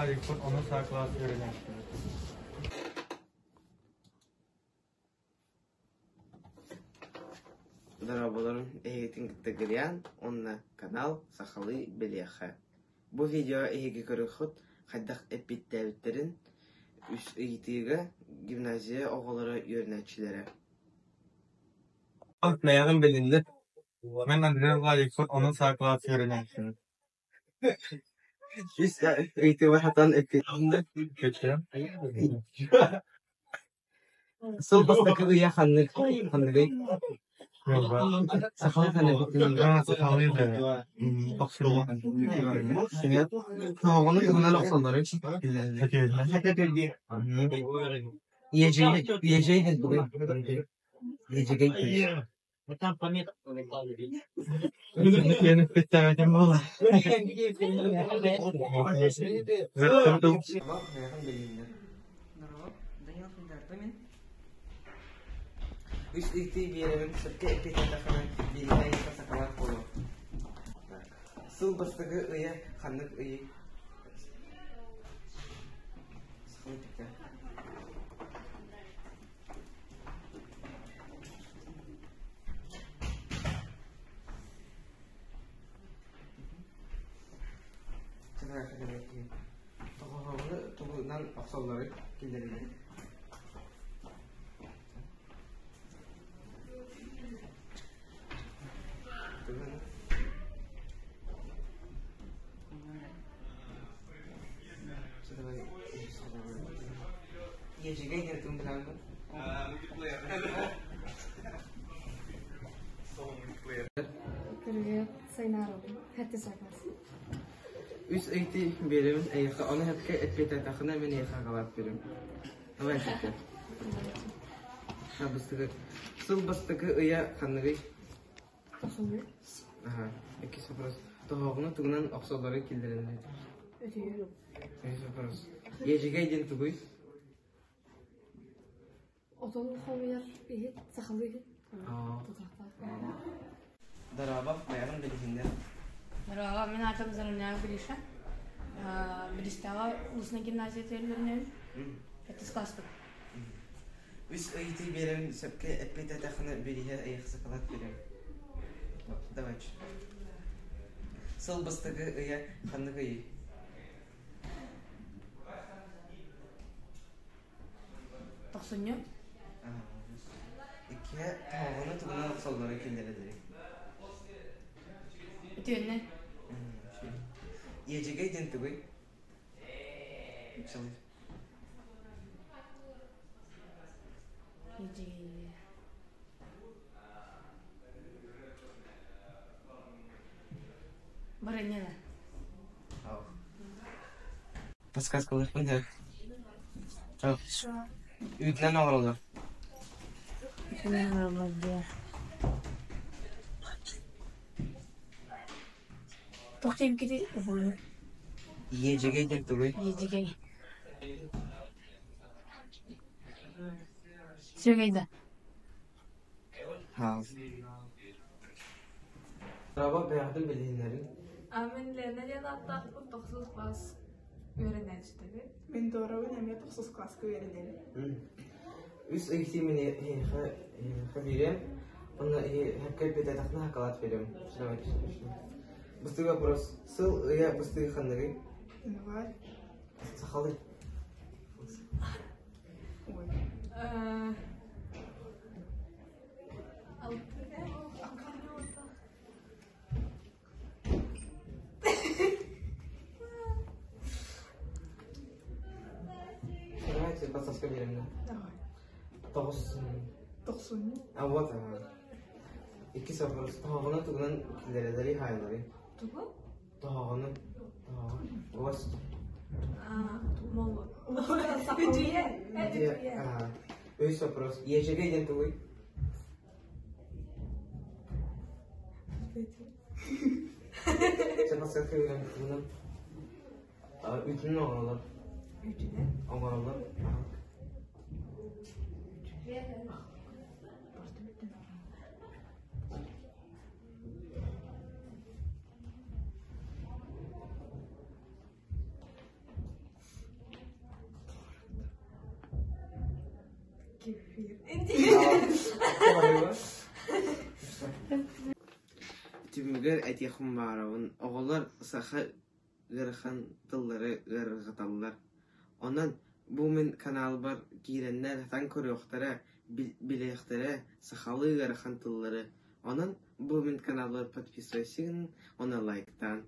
Владикпын, онус А кылаас үөрэнээччибин. Дорооболорун эһигитин кытта Гриан уонна канал Сахалыы билиэххэ. Бу видео эһиги көрүөххүт хайдах эппиэттээбиттэрин үс ыйытыыга гимназия оҕолоро үөрэнээччилэрэ. Бэйэҕин билиннэ. Мен Андрей Владикпын, онус А кылаас үөрэнээччибин. Үс ыйытыыбар хатан Сыл бастакы ыйа ханнык ханныгый? Сахалыы ханныгый? Сахалыы да. Тоҕону туһунан охсоллорун Иэдьэгэй Иэдьэгэй Үс ыйтыы биэрэбин сөпкө эппиэттэтэххинэ бииринэ ыйытта сакалаат буолуо. Сыл бастакы ыйа ханнык ыйый? Тоҕоһоҕу тугунан охсоллорун киллэринэн Иэдьэгэй диэн тылын быһаарбын. Привет, Сайнаровна. Хэти заказ. Үс ыйты биэрэбин эйиэхэ, ону сөпкө эппиэттээтэххинэ мин эйиэхэ аҕалаат биэрэм. Давай сөпкө. Бастакы сыл бастакы ыйа ханныгый? Тохсунньу. Аха, иккис вопрос. Тоһоҕону тугунан охсоллору киллэрэллэр? Өтүйэ. Үһүс вопрос. Иэдьэгэй диэн тугуй? Отон хомуйар иһит, сахалыы иһит. Тутахтаах. Дорообо, майаҕын билиһиннэр. Дорообо, мин аатым Заруняев Гриша. Билистээҕи устная гимназия үөрэнэбин. Сэттис класспын. Үс ыйытыы биэрэн сөпкө эппиэттэтэххинэ бирииһэ ыйах сакалаат биэрэм. Давай. Сыл бастакы ыйа ханнык ыйый? Тохсунньу. Иккиһэ тоһоҕону тугунан охсоллорун киллэрэллэрий? Үтүөннэн. Иэдьэгэй диэн тугуй? Иэдьэгэй. Барыня да. Подсказкалыахпын сөп. Үүтүнэн оҥороллор. Үүтүнэн оҥороллор диэ. Туох диэбиккитий Иэдьэгэй диэн тугуй? Иэдьэгэй. Сүөгэй да? Дорообо, бэйэҕитин билиһиннэриҥ. Мин Лена диэн ааттаахпын, тохсус класс үөрэнээччитэбин. Мин Доровын эмиэ тохсус класска үөрэнэбин. Үс ыйытыы мин эһиэхэ биэриэм, уонна эһиэхэ эппиэтээтэххинэ хакалаат биэриэм. Быстыы вопрос. Сыл ыйа быстыы ханныгый? Январь. Сахалыы. Ой. Давайте подсказка берем, да? Давай. Тоҕус. Тохсунньу. А вот она. Иккис вопрос. Тоһоҕону тугунан киллэрэллэрий хаайалларый? Тугу? Тоһоҕону. Тоһоҕо. Гвоздь. Молот. Үтүө. Үтүө. Үһүс вопрос. Иэдьэгэй диэн тугуй? Чэ, подсказка биэрэн тугунан Үүтүнэн оҥороллор. Үүтүнэн? Оҥороллор. Кефир. Түмүгэр этиэхпин баҕарабын, оҕолор саха ыарахан тыллары ыарырҕаталлар. Онон бу мин каналбар киирэннэр сатаан көрүөхтэрэ, билиэхтэрэ сахалыы ыарахан тыллары. Онон бу мин каналбар подписывайся гын уонна лайктаан.